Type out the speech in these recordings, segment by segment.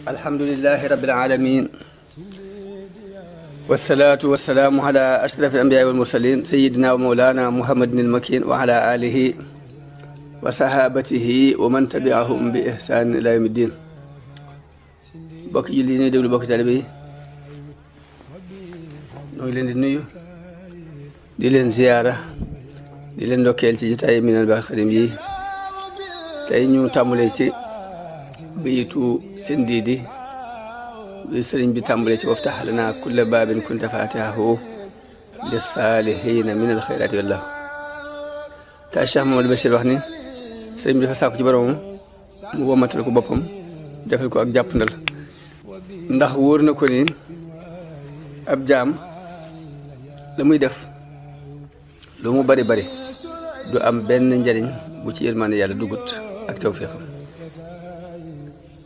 alhamdulillahi rabbil alamin wassalatu wassalamu ala ashrafil anbiya'i wal mursalin sayyidina wa mawlana muhammadin al-makin wa ala alihi wa sahabatihi wa man tabi'ahum bi ihsan ila yawmiddin. bokk julli ni déglu bokk taalibe yi ñoo ngi leen di nuyu di leen ziyaara di leen ndokkeel ci jotaay Minanul Baaqil Qadiim yi tey ñu tàmbalee ci bayitu Sindiidi bi sëriñ bi tàmbalee ci waftax lanaa kulla baabin kunta faatihahu lissaalihiina minal xayraati wallahu te Cheikh Mamadou Bachir wax ni sëriñ bi dafa sàkku ci boromam mu womatal ko boppam defal ko ak jàppandal ndax wóor na ko ni ab jaam la muy def lu mu bari bari du am benn njariñ bu ci yërmaande yàlla dugut ak tawfiqam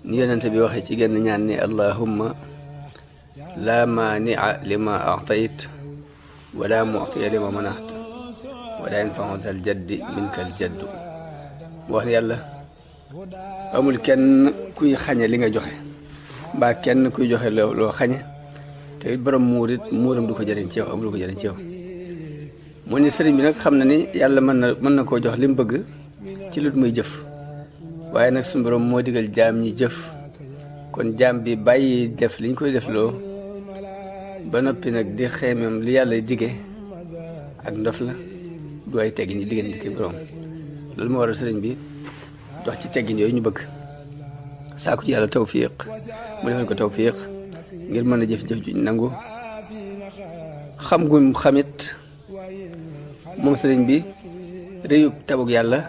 ni yonente bi waxee ci genn ñaan ni allahumma la maani'a lima a'tayt wala mu'tiya lima mana'ta wala yanfa'u zal jaddi minkal jaddu wax ni yàlla amul kenn kuy xañe li nga joxe mbaa kenn kuy joxe loo xañe te it borom muuram du ko jëriñ ci yow amul ko jëriñ ci yow. mu ni sëriñ bi nag xam na ni yàlla mën na koo jox li mu bëgg ci lut muy jëf waaye nag suñu borom moo digal jaam ñi jëf kon jaam bi bàyyi def li ñu koy def loo ba noppi nag di xeemem li yàlla dige ak ndof la du ay teggin yi diggante ki borom loolu moo waral sëriñ bi dox ci teggin yooyu ñu bëgg saaku ci yàlla tawfiq mu defal ko tawfiq ngir mën a jëf-jëf juñ nangu xam gum xamit moom sëriñ bi réyub tabug yàlla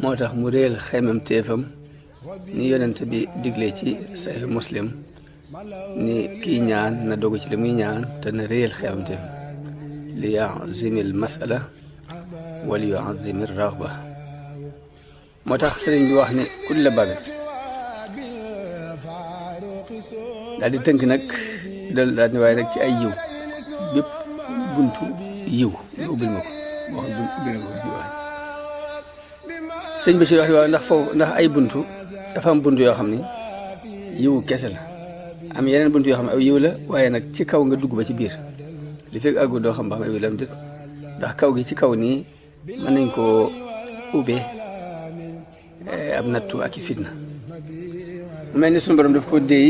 moo tax mu réel xeemam téefam ni yonent bi digle ci Sahih Muslim ni kii ñaan na dogu ci li muy ñaan te na réel xeemam téefam li yazimil masala wal yuazimir raghba moo tax sëriñ bi wax ni kulla babi daal di tënk nag daal di waaye nag ci ay yiw bépp buntu yiw nga ubbil ma ko wax ubbil ma ko jiwaay sëñ bi si wax waaw ndax ay buntu dafa am buntu yoo xam ni yiw kese la am yeneen buntu yoo xam ne aw yiw la waaye nag ci kaw nga dugg ba ci biir li fekk àggu doo xam ba xam aw yiw la am déet ndax kaw gi ci kaw nii mën nañ koo ubbee ab nattu ak i fitna mu mel ni suñu borom daf ko déey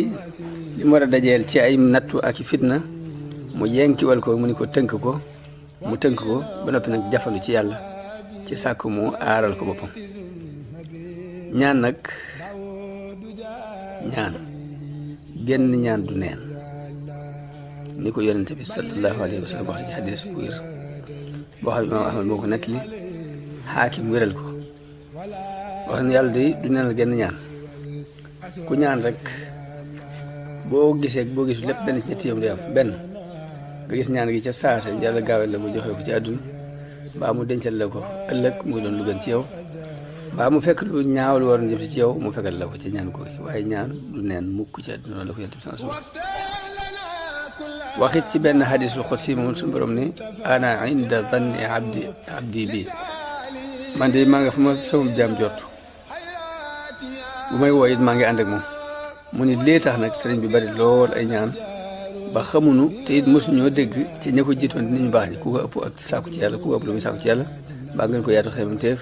li mu war a dajeel ci ay nattu ak i fitna mu yenkiwal ko mu ni ko tënk ko mu tënk ko ba noppi nag jafandu ci yàlla ci sàkk mu aaral ko boppam ñaan nag ñaan genn ñaan du neen ni ko yonente bi sallallahu alayhi wa sallam wax ci xadis bu wér boo xam imaam ahmad moo ko nettali xaakim wéral ko wax ne yàlla day du neenal genn ñaan ku ñaan rek boo gisee boo gisul lépp benn ci ñetti yam day am benn nga gis ñaan gi ca saasa yàlla gaawel la mu joxe ko ci àdduna mbaa mu dencal la ko ëllëg muy doon lu gën ci yow mbaa mu fekk lu ñaaw lu waroon jëm ci yow mu fekkal la ko ci ñaan ko waaye ñaan du neen mukk ci àdduna la ko yonent bi sallallahu alayhi wasallam waxit ci benn xadis lu xudsi moom suñu borom ni ana inda danni abdi bi man de maa nga fa ma sama jaam jortu bu may woo it maa ngi ànd ak moom mu ni lee tax nag sëriñ bi bari lool ay ñaan ba xamuñu te it mosuñoo dégg ci ña ko jiitoon nit ñu baax ñi ku ko ëpp ak sàkku ci yàlla ku ko ëpp lu muy sàkku ci yàlla mbaa ngeen ko yaatu xeemam teef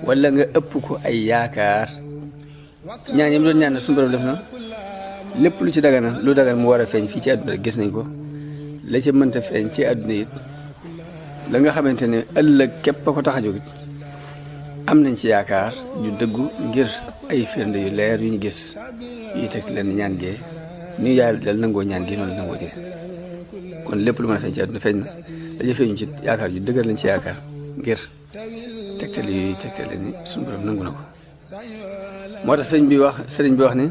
wala nga ëpp ko ay yaakaar ñaan yi mu doon ñaan na suñu borom def na lépp lu ci dagana lu dagan mu war a feeñ fii ci àdduna gis nañ ko la ca mënta feeñ ci àdduna it la nga xamante ne ëllëg képp a ko tax a jóg it am nañ ci yaakaar ñu dëggu ngir ay firnde yu leer yu ñu gis yuy teg leen ñaan gee ni yàlla dal nangoo ñaan gi noonu la nangoo gis kon lépp lu mën a feeñ ci àdduna feeñ na dañu feeñu ci yaakaar yu dëgër lañ ci yaakaar ngir tegtal yuy tegtale ni suñu borom nangu na ko moo tax sëriñ bi wax ni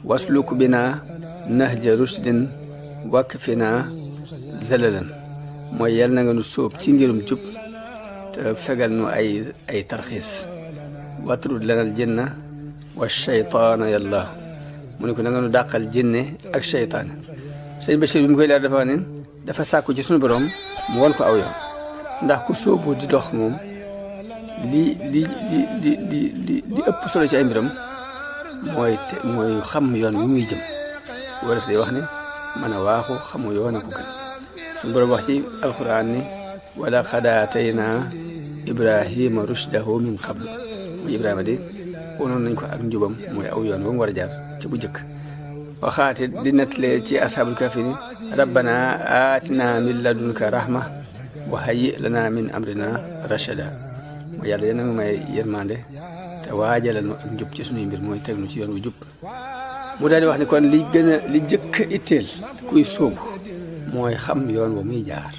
wasluk bina nahja rushdin wakfina zalalan mooy yàlla na nga nu sóob ci ngirum jub te fegal nu ay tarxiis watrud lanal jinna wa shaytaana yàlla mu ne ko na nga nu dàqal jinne ak shaytaan sëñ Bachir bi mu koy leer dafa wax ne dafa sàkku ci suñu borom mu won ko aw yoon ndax ku sóobu di dox moom li ëpp solo ci ay mbiram mooy xam yoon wi muy jëm boo def day wax ne mën a waaxu xamu yoon a ko gën suñu borom wax ci alxuraan ni wala qad aataynaa ibrahima rushdahu min qablu muy ibrahima de wonoon nañ ko ak njubam mooy aw yoon ba mu war a jaar ca bu jëkk waxaate di nettale ci ashaabul kahfi ni rabbana aatina min ladunka rahma wa hayyi lana min amrina rashada mooy yàlla yéen a ngi may yërmande te waajalal nu ak njub ci suñuy mbir mooy teg nu ci yoon wu jub mu daal di wax ni kon li jëkk itteel kuy sóobu mooy xam yoon wa muy jaar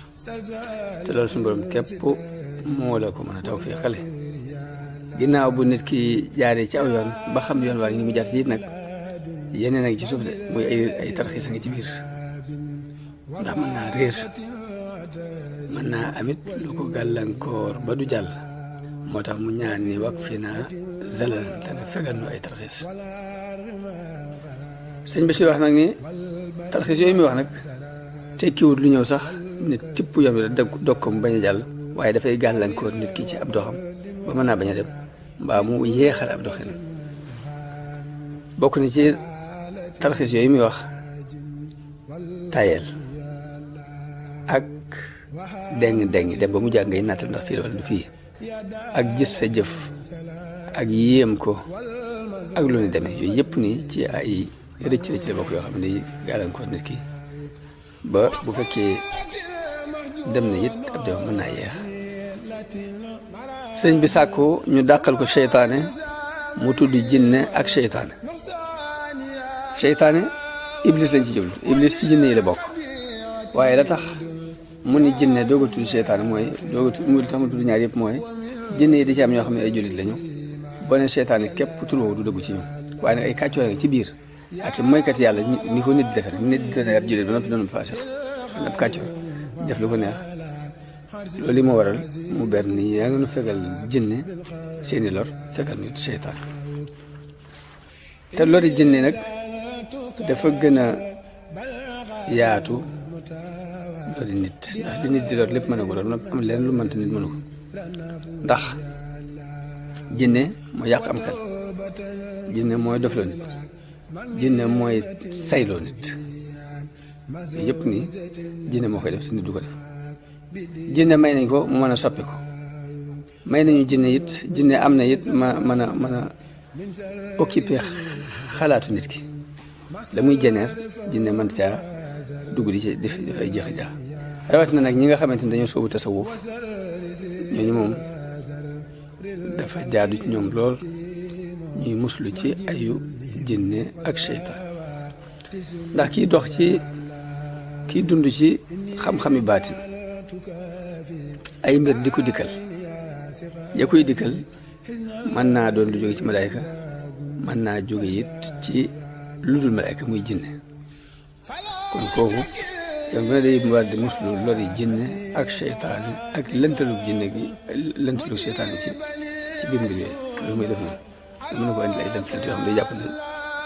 te loolu suñu borom képp moo la ko mën a taw fii xale ginnaaw bu nit ki jaaree ci aw yoon ba xam yoon waa ngi ni mu jaar ci it nag yeneen a ngi ci suuf de muy ay tarxiis a ngi ci biir ndax mën naa réer mën naa amit lu ko gàllankoor ba du jàll moo tax mu ñaan ni wak fi naa zalal te nga fegal nu ay tarxiis sëñ Bachir wax nag ni tarxiis yooyu muy wax nag tekkiwut lu ñëw sax nit tipp yoon bi la dog ko mu bañ a jàll waaye dafay gàllankoor nit ki ci ab doxam ba mën naa bañ a dem mbaa mu yeexal ab doxin bokk na ci tarxiis yooyu muy wax tayel ak deng dem ba mu jàng ngay nattal ndax fii la wala du fii ak gis sa jëf ak yéem ko ak lu ne demee yooyu yëpp ni ci ay rëcc la bokk yoo xam ne gàllankoor nit ki ba bu fekkee dem na it ab dem mën naa yeex sëñ bi sàkku ñu dàqal ko seytaane mu tudd jinne ak seytaane iblis lañ ci jublu iblis ci jinne yi la bokk waaye la tax mu ni jinne doog a tudd seytaane mooy mu tax mu tudd ñaar yëpp mooy jinne yi di ci am ñoo xam ne ay jullit lañu boo nee seytaane képp tur woowu du dëggu ci ñoom waaye nag ay kàccoor nga ci biir ak moykat yàlla ni ko nit di defee rek nit di doon ab jullit ba noppi doon faasix ab kàccoor def lu ko neex loolu li moo waral mu ber ni yaa ngi nu fegal jinne seeni lor fegal nit seytaan te lori jinne nag dafa gën a yaatu lori nit ndax li nit di lor lépp mën a ko lor am leen lu mënta nit mënu ko ndax jinne mooy yàq am xel jinne mooy dofloo nit jinne mooy sayloo nit yëpp ni jinne moo koy def si nit du ko def jinne may nañ ko mu mën a soppi ko may nañu jinne it jinne am na it mën a occupé xalaatu nit ki la muy jeneer jinne mën caa dugg di ci def ay jeex a jaax rawatina nag ñi nga xamante ni dañoo soobu tasawuf ñooñu moom dafa jaadu ci ñoom lool ñuy muslu ci ayu jinne ak seytaan ndax kiy dox ci kiy dund ci xam-xami baatin ay mbir di ko dikkal ya koy dikkal mën naa doon lu jóge ci malaayka mën naa jóge it ci lu dul malaayka muy jinne kon kooku yow bu ne day war di muslu lori jinne ak seytaane ak lëntalug jinne gi lëntalug seytaane ci biir mbir yooyu loolu muy def noonu mën na ko andi ay lënt yoo xam ne day jàpp ne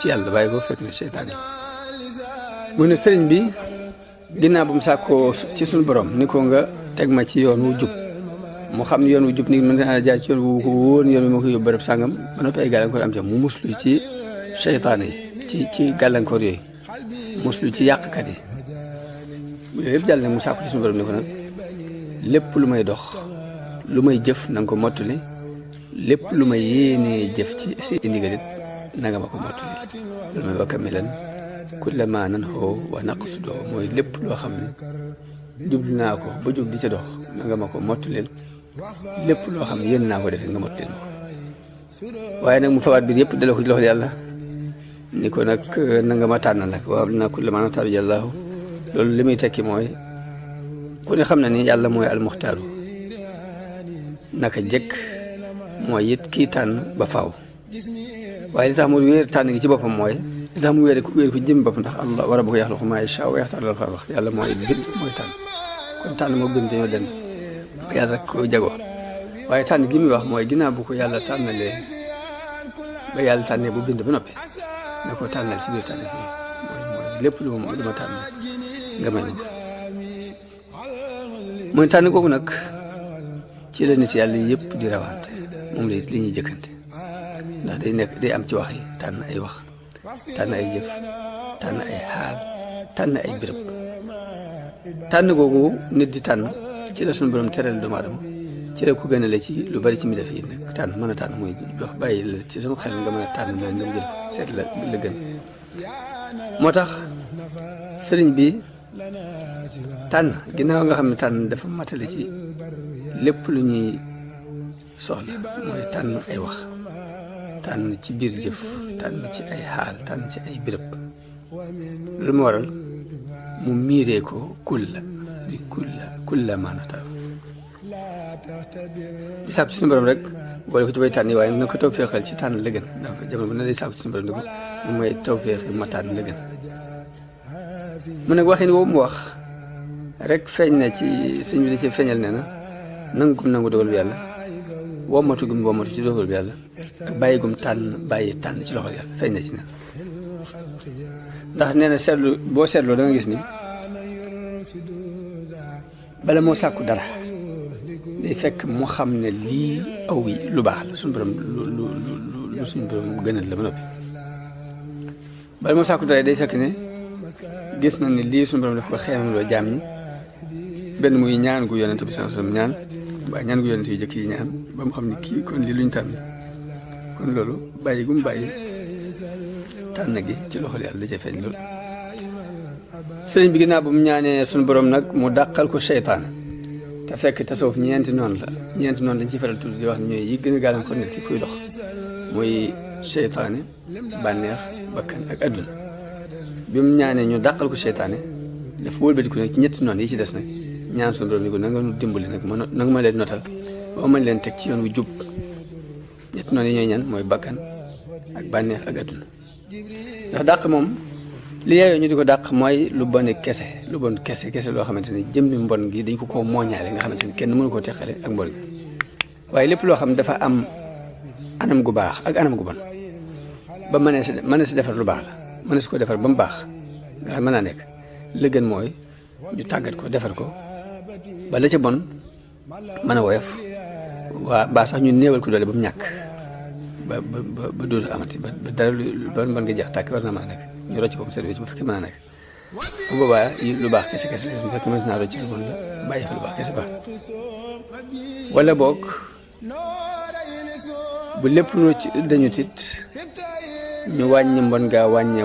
ci yàlla bàyyi ko fekk ne seytaane mu ne sëriñ bi ginnaaw bu mu sàkkoo ci suñu borom ni ko nga teg ma ci yoon wu jub mu xam ne yoon wu jub ni mën naa jaar ci yoon wu ko wóor yoon wi ma ko yóbbu bërëb sàngam ba noppi ay gàllankoor am ca mu muslu ci seytaane yi ci gàllankoor yooyu muslu ci yàqkat yi yooyu yëpp jàll nag mu sàkku ci suñu borom ni ko nag lépp lu may dox lu may jëf na nga ko mottali lépp lu may yéenee jëf ci say ndigalit na nga ma ko mottali lu may wakkamilan kullama nanxoo wa naqsudoo mooy lépp loo xam ne jublu naa ko ba jub di ca dox na nga ma ko mottalil lépp loo xam ne yéen naa ko defee nga mottalil ma ko waaye nag mu fawaat biir yëpp delloo ko ci loxol yàlla ni ko nag na nga ma tànnal nag waaw dinaa kullama naxtaaru jàllaahu loolu li muy tekki mooy ku ne xam na ni yàlla mooy almuxtaaru naka jëkk mooy it kii tànn ba faaw waaye li tax mu wéer tànn gi ci boppam mooy li tax mu wéer ko jëm bopp ndax allah war a bu ko yaxluqu maa yashaa wa yaxtaar la wax yàlla mooy bind mooy tànn kon tànn moo bind dañoo den ba yàlla rek ko jagoo waaye tànn gi muy wax mooy ginnaaw bu ko yàlla tànnalee ba yàlla tànnee bu bind ba noppi ne ko tànnal ci biir tànn bi mooy lépp lu ma tànn nga may ma ko mooy tànn googu nag ci la nit yàlla yëpp di rawante moom la it li ñuy jëkkante ndax day am ci wax yi tànn ay wax tànn ay jëf tànn ay xaal tànn ay béréb tànn googu nit di tànn ci la suñu borom teral doomu aadama ci la ko gënale ci lu bari ci mi def yi nag tànn mën a tànn mooy jox bàyyi la ci sama xel nga mën a tànn la nga jël seet la gën moo tax sëriñ bi tànn ginnaaw nga xam ne tànn dafa matale ci lépp lu ñuy soxla mooy tànn ay wax tànn ci biir jëf tànn ci ay xaal tànn ci ay béréb lu mu waral mu miiree ko kulla maanaam di sàkku ci suñu borom rek boole ko ci way tànn yi waaye na ko taw féexal ci tànn la gën ndax jamono bu ne day sàkku ci suñu borom ne ko moom mooy taw féexi ma tànn la gën mu nag waxin woowu mu wax rek feeñ na ci sëñ bi da ci feeñal ne na nangu dogal bi yàlla wommatu gum wommatu ci dogal bi yàlla ak bàyyi gum bàyyi tànn ci loxol yàlla feeñ na ci ne ndax nee na seetlu boo seetloo da nga gis ni bala moo sàkku dara day fekk mu xam ne lii aw yi lu baax la suñu borom lu suñu borom gënal la ba noppi bala moo sàkku dara day fekk ne gis na ne lii suñu borom daf ko xeemam loo jaam ñi benn muy ñaan gu yonente bi sallallahu alayhi wasallam ñaan waaye ñaan gu yonente yu jëkk yi ñaan ba mu xam ne kii kon lii luñ tànn kon loolu bàyyi gu mu bàyyi tànn gi ci loxol yàlla da cee feeñ loolu sëriñ bi ginnaaw bu mu ñaanee suñu borom nag mu dàqal ko seytaan te fekk tasawuf ñeenti noonu lañ ci faral tudd di wax ne ñooy yi gën a gàllankoor nit ki kuy dox muy seytaane bànneex bakkan ak adduna bi mu ñaanee ñu dàqal ko seytaane dafa wëlbatiku nag ci ñetti noonu yi ci des nag ñaan suñu borom ni ko na nga nu dimbali nag na nga ma leen notal ba ma mën leen teg ci yoon wu jub ñetti noonu yi ñooy ñan mooy bakkan ak bànneex ak adduna ndax dàq moom li yaayoo ñu di ko dàq mooy lu bon kese loo xamante ni jëmmi mbon gi dañ ko koo mooñaale nga xamante ni kenn mënu koo teqale ak mbon gi waaye lépp loo xam dafa am anam gu baax ak anam gu bon ba mën si defar lu baax la mën si ko defar ba mu baax nga xam mën naa nekk la gën mooy ñu tàggat ko defar ko ba la ca bon mën a woyof waa mbaa sax ñu néewal ko doole ba mu ñàkk ba dootu amati ba dara ba mën nga jeex tàkk war na mën a nekk ñu rocc ko mu service bu fekkee mën a nekk bu boobaa lu baax kese bu fekkee mën naa rocc lu bon la bàyyi fa lu baax kese baax wala boog bu lépp rocc dañu tit ñu wàññi mbon gaa wàññi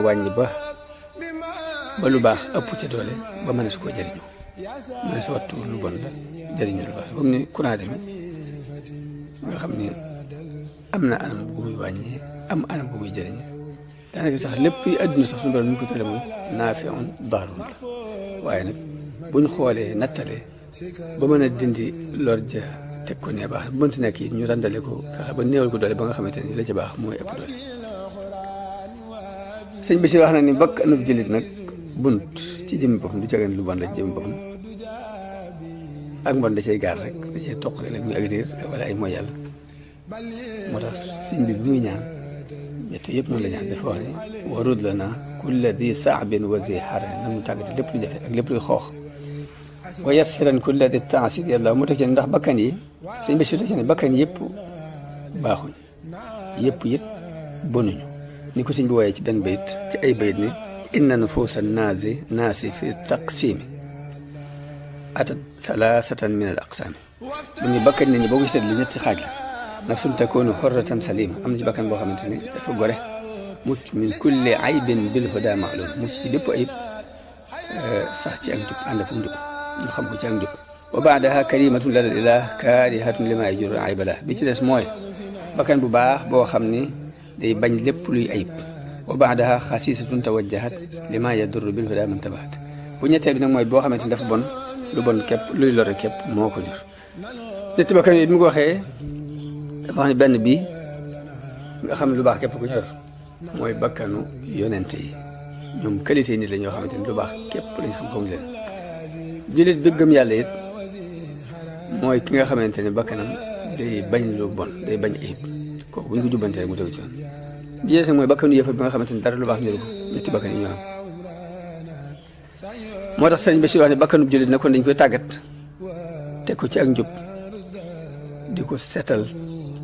ba lu baax ëpp ca doole ba mën a su koo jëriñoo mën a sa wattu lu bon la jëriñoo lu baax comme ni courant tamit nga xam ni am na anam gu muy wàññee am anam gu muy jëriñee daanaka sax lépp yi àdduna sax suñu borom ñu ko tële mooy naafi'un daarun la waaye nag buñ xoolee nattalee ba mën a dindi lor ja teg ko nee baax na bu mënti nekk it ñu randale ko fexe ba néewal ko doole ba nga xamante ni la ca baax mooy ëpp doole sëñ bi si wax na ni bakkanub jullit nag bunt ci jëmmi boppam du cagan lu bon la jëmmi boppam ak mbon da cay gaar rek da cay toqale rek muy ak réer wala ay mooy yàlla moo tax sëñ bi muy ñaan ñett yëpp noonu la ñaan dafa wax ni warud la na kulla di saabin wa zi xaran na mu tàggate lépp lu jafe ak lépp luy xoox wa yassiran kulla di taasir yàlla mu teg ci ndax bakkan yi sëñ bi si teg ci ne bakkan yëpp baaxuñ yëpp it bonuñu ni ko sëñ bi wooyee ci benn bayit ci ay bayit ni inna nufuusa naasi fi taqsimi atat salaasatan min al aqsaami mu ñu bakkan nit ñi boo ko seet li ñetti xaaj la nafsun takunu xorratan salima am na ci bakkan boo xamante ni dafa gore mucc min kulli aybin bil huda maalum mucc ci lépp ayib sax ci ak njub ànd ak njub ñu xam ko ci ak njub wa baadaha karimatun lada ilah kaarihatun lima yajuru aybala bi ci des mooy bakkan bu baax boo xam ni day bañ lépp luy ayib wa baadaha xasisatun tawajjahat lima yadurru bil huda man tabahat bu ñetteel bi nag mooy boo xamante ni dafa bon lu bon képp luy lore képp moo ko jur ñetti bakkan yi bi mu ko waxee dafa wax ne benn bi nga xam ne lu baax képp ku ñor mooy bakkanu yonente yi ñoom qualité nit la ñoo xamante ni lu baax képp lañ xam xamuñ leen jullit bi gëm yàlla it mooy ki nga xamante ne bakkanam day bañ lu bon day bañ ayib kooku bu ñu ko jubbante rek mu tegu ci yoon bi jees nag mooy bakkanu yëfa bi nga xamante ni dara lu baax ñoru ko ñetti bakkan yi ñoo am moo tax sëñ Bachir wax ne bakkanu jullit na kon dañ koy tàggat teg ko ci ak njub di ko setal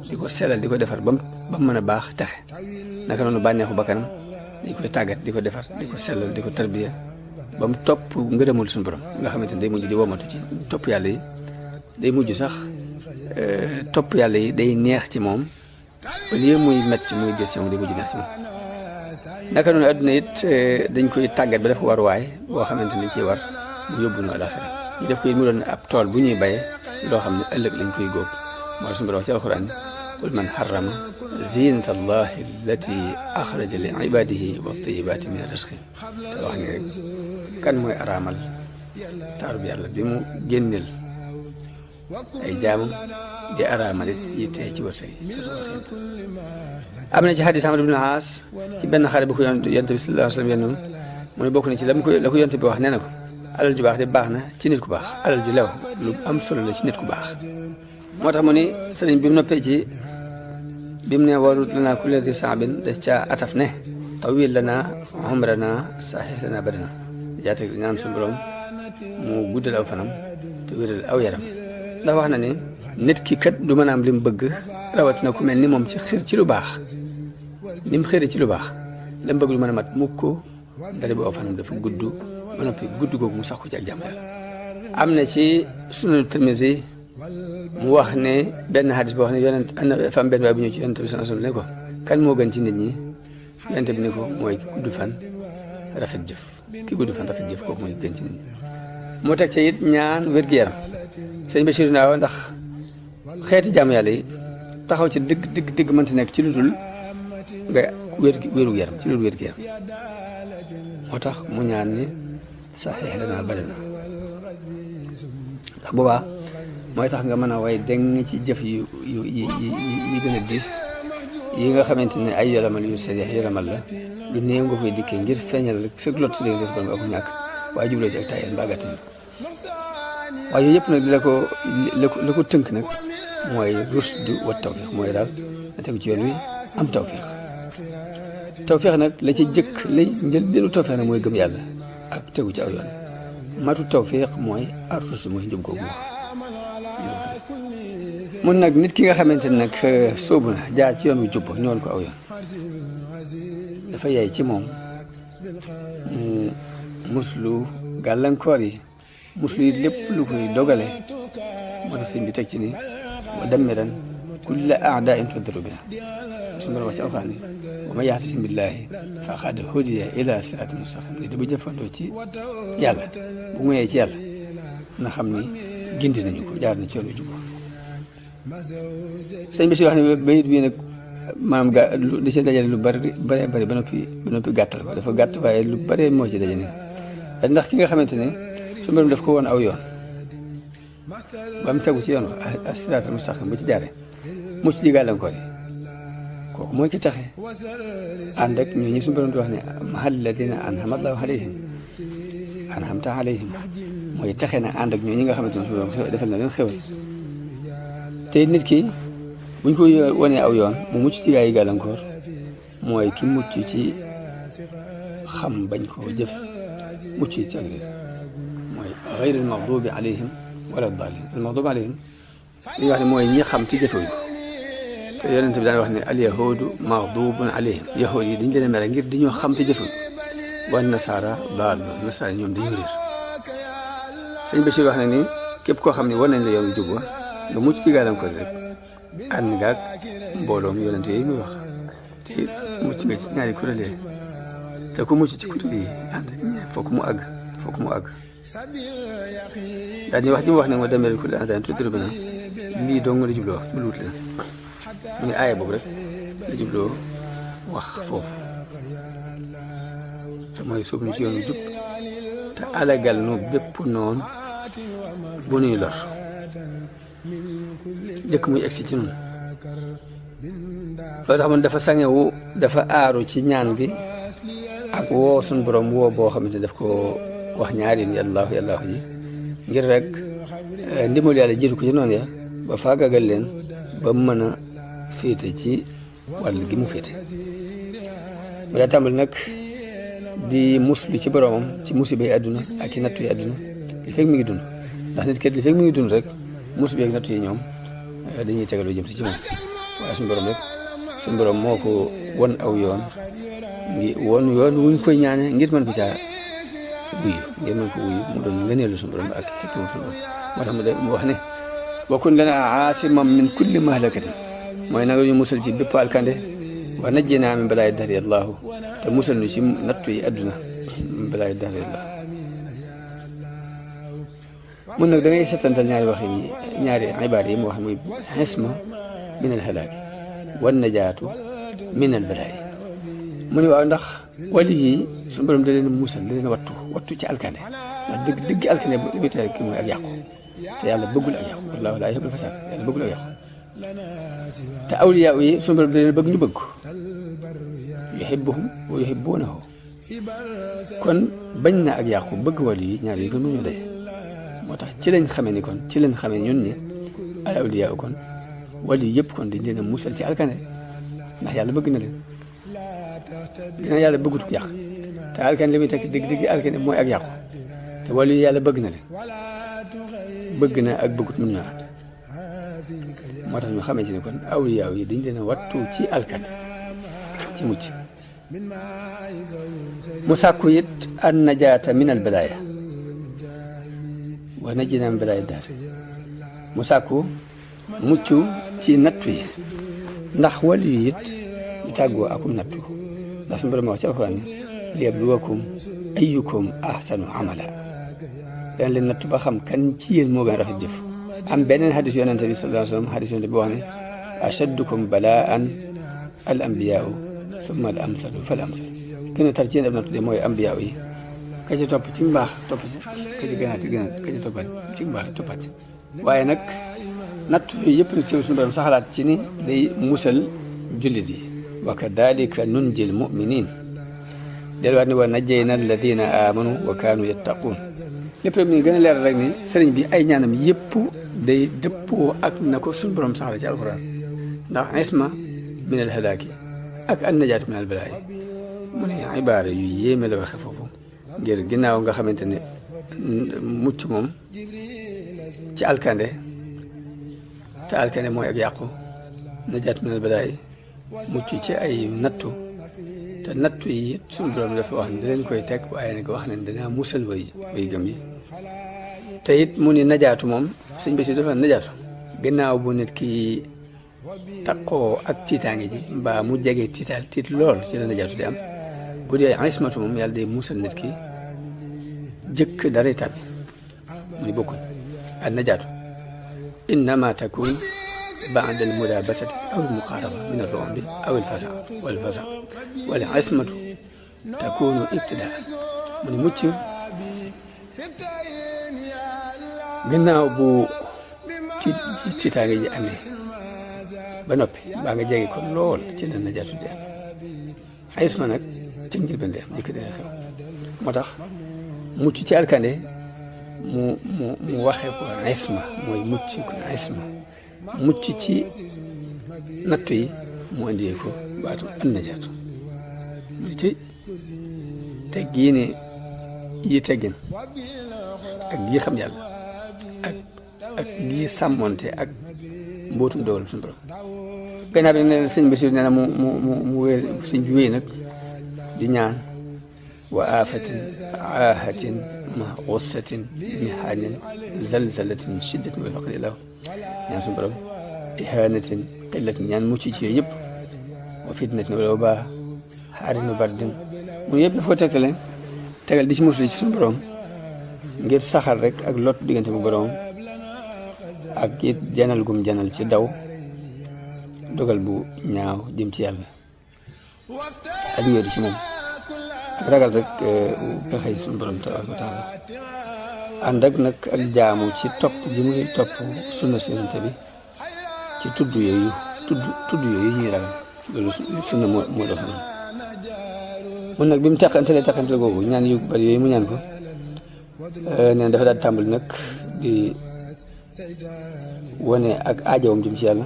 di ko selal di ko defar bam ba mu mën a baax texe naka noonu bànneexu bakkanam dañ koy tàggat di ko defar di ko sellal di ko tarbiya ba mu topp ngërëmul suñu borom nga xamante ne day mujj di womatu ci topp yàlla yi day mujj sax topp yàlla yi day neex ci moom ba lii muy metti muy des ci moom day mujj neex ci moom naka noonu adduna it dañ koy tàggat ba def war waay boo xamante ni ci war mu yóbbu nu alaxira ñu def ko it mu doon ab tool bu ñuy bayee loo xam ne ëllëg lañ koy góob moo suñu borom ci alxuraan ni qul man harrama zinata allahi allati axraja li ibadihi wa tayibaati min risqi te wax ni rek kan mooy araamal taarub yàlla bi mu génneel ay jaamam di araamal it yi tey ci wërsëg yi am na ci xadis Amr ibn Aas ci benn xare bu ko yonent bi sallallahu alayhi wa sallam yenn mu ne bokk na ci la ko yonent bi wax nee na ko alal ju baax de baax na ci nit ku baax alal ju lew lu am solo la ci nit ku baax moo tax mu ni sëriñ bi mu noppee ci bi mu ne warut lanaa kulli di saabin da ca ataf ne tawil lanaa umranaa sahih lanaa badana yaate ñaan suñu borom mu guddal aw fanam te wéral aw yaram ndax wax na ne nit ki kat du mën a am li mu bëgg rawatina ku mel ni moom ci xir ci lu baax ni mu xëri ci lu baax la mu bëgg du mën a mat mukk ko dara bu aw fanam dafa gudd ba noppi gudd googu mu sax ko ci ak jàmm yàlla am na ci Sunan Tirmisi mu wax ne benn xadis boo xam ne yonent am na fam benn waay bu ñëw ci yonent bi sallallahu alayhi wasallam ne ko kan moo gën ci nit ñi yonent bi ne ko mooy ki gudd fan rafet jëf ki gudd fan rafet jëf kooku mooy gën ci nit ñi mu teg ca it ñaan wér-gu-yaram sëñ Bachir naaw ndax xeeti jàmm yàlla yi taxaw ci dëgg mënti nekk ci lu dul nga wéru yaram ci lu dul wér-gu-yaram moo tax mu ñaan ni saxiix lanaa badana ndax boobaa mooy tax nga mën a way deng ci jëf yu gën a diis yi nga xamante ne ay yolamal yu sadiix yolamal la lu néew nga koy dikkee ngir feeñal rek sa lot si dégg des borom ak ñàkk waaye jubloo ci ak tayeen mbaa gàttan waaye yooyu yëpp nag di la ko tënk nag mooy rusdu wa tawfiq mooy daal na tegu ci yoon wi am tawfiq nag la ci jëkk lay njël benn tawfiq nag mooy gëm yàlla ak tegu ci aw yoon matu tawfiq mooy ar rusdu mooy njub googu mun nag nit ki nga xamante ne nag sóobu na jaar ci yoon wu jub ñoon ko aw yoon dafa yaay ci moom mu muslu gàllankoor yi muslu yi lépp lu koy dogale moo tax sëñ bi teg ci ni wa dammiran kulla a'daa'in tudru biha su ma wax ci alxuraan ni wa man ya'tasim billaahi faqad hudiya ila siraatin mustaqim li da bu jëfandoo ci yàlla bu ngoyee ci yàlla na xam ni gindi nañu ko jaar na ci yoon wu jub sëñ bi si wax ne bayit bii nag maanaam di ci dajale lu bari ba noppi gàttal ko dafa gàtt waaye lu bari moo ci dajale ndax ki nga xamante ne su mbirum daf ko woon aw yoon ba mu tegu ci yoon as-siraatal mustaqim bu ci jaare mucc ci gàllankoor yi kooku mooy ki taxe ànd ak ñoo ñi su mbirum di wax ne mahal ladina an'ama Allahu alayhim an'amta alayhim mooy taxe na ànd ak ñoo ñi nga xamante ne su mbirum defal na leen xewal te nit ki buñ ko wanee aw yoon mu mucc ci gaa yi gàllankoor mooy ki mucc ci xam bañ koo jëf mucc ci ak réer mooy gayril maxdubi alayhim wala daalin al maxdubi alayhim li wax ne mooy ñi xam ci jëfewuñ ko te yonent bi daan wax ne al yahudu maxdubun alayhim yahud yi dañ leen a mere ngir dañoo xam ci jëfewuñ ko wa nasaara daalun nasaara ñoom dañu réer sëñ Bachir wax na ni képp koo xam ne war nañ la yoon jub wa nga mucc ci gàllankoor rek ànd nga ak mbooloom yonent yooyu muy wax te mucc nga ci ñaari kuréel yi te ku mucc ci kuréel yi ànd fokk mu àgg daal di wax ji mu wax ne ma demee ku leen daan tudd na lii dong la jubloo wax jubluwut leen mu ne aaya boobu rek la jubloo wax foofu te mooy soobu ñu ci yoonu jub te alagal nu bépp noonu bu nuy lor jëkk muy egsi ci noonu loolu tax man dafa sangewu dafa aaru ci ñaan gi ak woo suñ borom woo boo xamante ne daf ko wax ñaari yoon yàllaahu yàllaahu ji ngir rek ndimbal yàlla jiitu ko ci noonu ya ba faagagal leen ba mën a féete ci wàll gi mu féete mu daa tàmbali nag di muslu ci boromam ci musiba yi àdduna ak i nattu yi àdduna li fekk mi ngi dund ndax nit kat li fekk mi ngi dund rek musiba yi ak nattu yi ñoom dañuy tegaloo jëm si ci moom waaye suñu borom rek suñu borom moo ko won aw yoon ngi won yoon wuñ koy ñaane ngir mën ko caa wuyu ngir mën ko wuyu mu doon ngëneelu suñu borom ak xikma suñu borom moo tax mu wax ne wa kun lana aasiman min kulli mahlakatin mooy nanga ñu musal ci bépp alkande wa najjinaa min balaa'i dahri allahu te musal ñu ci nattu yi adduna min balaa'i dahri allahu mun nag da ngay setantal ñaari wax yi ñaari ibaar yi mu wax muy xisma min al halaaki wan najaatu min al balaa'i mu ne waaw ndax wali yi suñu borom da leen musal da leen wattu ci alkande ndax dëgg alkande li muy tere ki mooy ak yàqu te yàlla bëggul ak yàqu wallaahu laa yuhibbul fasaad yàlla bëggul ak yàqu te awliyaa yi suñu borom da leen bëgg ñu bëgg ko yuhibbuhum wa yuhibbuunahu kon bañ na ak yàqu bëgg wali yi ñaar yi gën ñu day moo tax ci lañ xamee ni kon ci lañ xamee ñun ni al awliyaa kon wali yëpp kon dañ leen a musal ci alkande ndax yàlla bëgg na leen dina yàlla bëggut yàq te alkande li muy tekk dëgg alkande mooy ak yàqu te wali yi yàlla bëgg na leen bëgg na ak bëggut mun na moo tax ñu xamee ci ne kon awliyaa yi dañ leen a wattu ci alkande ci mucc mu sàkku it an najaata min al balaaya wa najjinaa min balaa'i daar mu sàkku mucc ci nattu yi ndax wàllu yi it ñu tàggoo akum nattu ndax suñu borom wax ci alxuraan ni liyabluwakum ayyukum ahsanu amala dana leen nattu ba xam kan ci yéen moo gën a rafet jëf am beneen xadis yonente bi sallallahu alayhi wa sallam xadis yonente bi wax ne ashaddukum balaan al ambiyaau summa al amsalu fal amsal gën a tar ci yéen ab nattu de mooy ambiyaaw yi ka ci topp ci mbaax topp ci ka ci gënaat ka ci toppat ci mbaax toppat waaye nag nattu yooyu yëpp nag ci suñu borom saxalaat ci ni day musal jullit yi wa kadalika nunjil muminin delluwaat ni wa najjayna alladina amanu wa kaanu yattaquun lépp rek mi gën a leer rek ni sëriñ bi ay ñaanam yëpp day dëppoo ak na ko suñu borom saxala ci alquran ndax isma min al halaaki ak an najaatu min al balaayi mu ne ibaara yu yéeme la waxe foofu ngir ginnaaw nga xamante ne mucc moom ci alkande te alkande mooy ak yàqu najaat minal balaa'i mucc ci ay nattu te nattu yi it suñu borom dafa wax ne da leen koy teg waaye nag wax nañ danaa musal way gëm yi te it mu ni najaatu moom sëñ bi si dafa najaatu ginnaaw bu nit ki taqoo ak tiitaange ji mbaa mu jege tiit lool ci la najaatu di am bu dee ismatu moom yàlla day musal nit ki jëkk dara tabi mu ni bokkuñ an najaatu innama takun ba'da al mulabasati aw al muqaraba min al ru'bi aw al fasa wal fasa wal ismatu takunu ibtidaa mu ni mucc ginnaaw bu tiitaange ji amee ba noppi baa nga jege ko lool ci la najaatu di am isma nag ci njëlbeen di am jëkk dina xew moo tax mucc ci alkande mu waxee ko isma mooy mucc ko isma mucc ci nattu yi mu andiyee ko baatu an najaatu muy ci teggiine yi teggin ak yi xam yàlla ak yi sàmmonte ak mbootum dogal suñu borom gannaaw bi ne sëñ Basiru nee na mu wéer sëñ bi wéy nag di ñaan wa aafatin aahatin ma xussatin mihaanin zalzalatin shiddatin wal faqri lahu ñaan suñu borom ihaanatin qillatin ñaan mucc ci yooyu yëpp wa fitnatin wala wabaa xaarin wa bardin mu yëpp dafa ko tegal di ci musli ci suñu borom ngir saxal rek ak lot diggante bu borom ak it janal gum janal ci daw dogal bu ñaaw jëm ci yàlla ak wéeru ci moom ak ragal rek pexey suñu borom tabaaraka wa taala ànd ak nag ak jaamu ci topp ji muy topp sunna Yonent bi ci tudd yooyu ñuy ragal loolu sunna moo dox noonu mun nag bi mu teqantele googu ñaan yu bari yooyu mu ñaan ko neen dafa daal tàmbali nag di wane ak aajawam jëm ci yàlla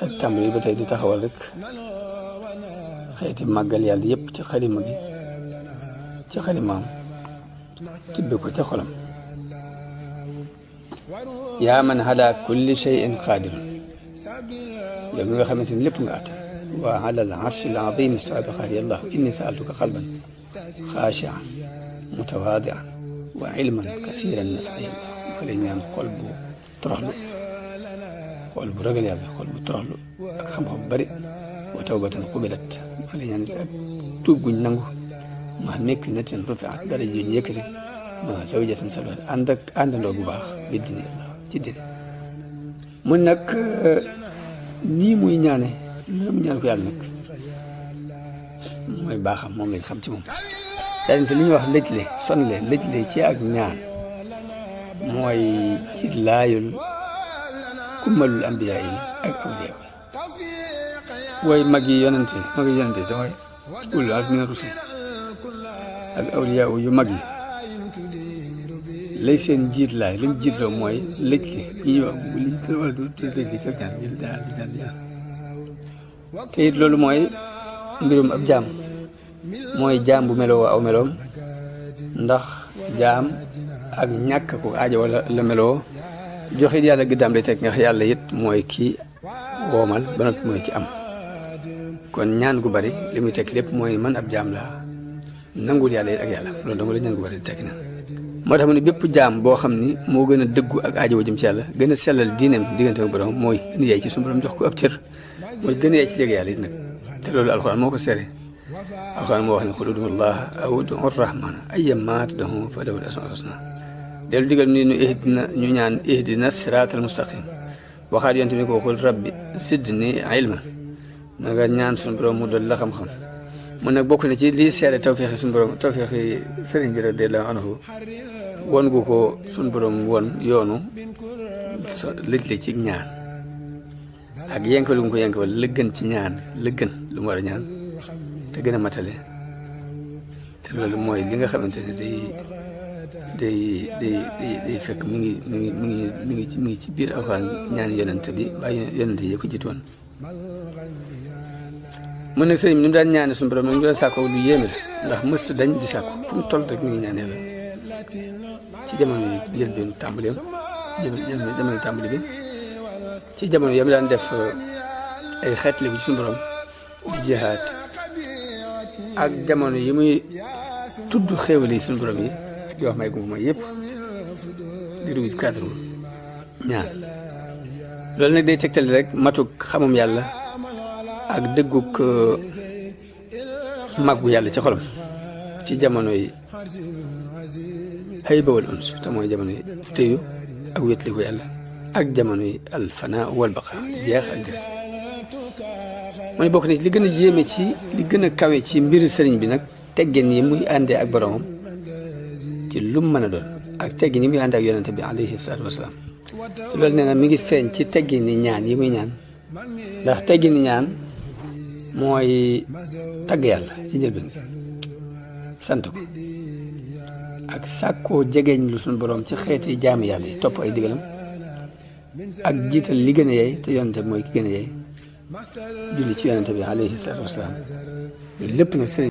ak tàmbali ba tey di taxawal rek xeeti màggal yàlla yëpp ci xalima gi ci xalimaam tibbe ko ca xolam yaa man ala kulli shay'in qaadirun yow mi nga xamante ni lépp nga at wa ala al arshi al azim istawa bi qaali allah inni saaltuka qalban xaashian mutawaadian wa ilman kasiran nafiyan maa lay ñaan xol bu toroxlu xol bu ragal yàlla xol bu toroxlu ak xam-xam bu bari wa tawbatan qubilat maa lay ñaan ak tuub guñ nangu ma nekk na teen rufiat dara ju ñu yëkkati ma zawjatan salwat àndandoo bu baax bi dini yàlla ci dini mun nag nii muy ñaane loolu mu ñaan ko yàlla nag mooy baaxam moom lañ xam ci moom daal te li ñuy wax lëjle sonle lëjle ci ak ñaan mooy ci laayul kummalul ambiya yi ak awliya wooy mag yi yonente te mooy ulul azmi mina rusul ak awliya yu mag yi lay seen jiit laay lañ jiitloo mooy lëjle ñi ñuy wax li wala du lëjle ci ak ñaan jël daal di ñaan te it loolu mooy mbirum ab jaam mooy jaam bu meloo aw meloom ndax jaam ak ñàkk ko aajo wala la meloo joxit yàlla giddaam lay teg nga yàlla it mooy ki woomal ba noppi mooy ki am kon ñaan gu bari li muy teg lépp mooy man ab jaam laa nangul yàlla it ak yàlla loolu dama la ñaan gu bari di tekki na moo tax mu ne bépp jaam boo xam ni moo gën a dëggu ak aajo wa jëm ci yàlla gën a sellal diineem diggante ak borom mooy gën a yaay ci suñu borom jox ko ab cër mooy gën a yaay ci jege yàlla it nag te loolu alxuraan moo ko sere alxuraan moo wax ne qul ud'u llaha aw ud'u rahmana ayyammaa tad'u falahu al-asmaa'ul husnaa dellu digal ni ñu ñaan ihdina siraatal mustaqim waxaat yonent bi ko qul rabbi zidni ilman na nga ñaan suñu borom mu doon la xam-xam mun nag bokk na ci lii seere tawfeexi suñu borom tawfeexi sëriñ bi radiyallaahu anhu won gu ko suñu borom won yoonu lëj la ci ñaan ak yenkalu mu ko yenkawal la gën ci ñaan la gën lu mu war a ñaan te gën a matale te loolu mooy li nga xamante ne day fekk mi ngi ci biir alxuraan ñaan yonent bi bàyyi yonent yi ko jiitoon mun nag sëriñ bi ni mu daan ñaane suñu borom ni mu daan sàkkoo lu yéeme la ndax mësta dañ di sàkku fu mu toll rek mi ngi ñaan yàlla ci jamono yi jël benn tàmbaleem jamono tàmbali bi ci jamono yam daan def ay xeetli bu ci suñu borom di jihaat ak jamono yi muy tudd xéewal yi suñu borom yi di wax may gumba mooy yëpp di dugg ci cadre ñaan loolu nag day tegtali rek matuk xamum yàlla ak dëgguk mag bu yàlla ci xolam ci jamono yi xëy bawal uns te mooy jamono yi téyu ak wétli ko yàlla ak jamono yi alfana wal baqa jeex ak des mu ne bokk na ci li gën a yéeme ci li gën a kawe ci mbiru sëriñ bi nag teggin yi muy àndee ak boromam ci lum mën a doon ak teggin yi muy àndee ak yonente bi alayhi salaatu wasalaam te loolu nee na mi ngi feeñ ci teggin yi ñaan yi muy ñaan ndax teggin yi ñaan mooy tagg yàlla ci njëlbeen sant ko ak sàkkoo jegeeñ lu suñu borom ci xeeti jaami yàlla yi topp ay digalam ak jiital li gën a yey te yonente bi mooy ki gën a yey julli ci yonente bi alayhi salaatu wasalaam lépp nag sëriñ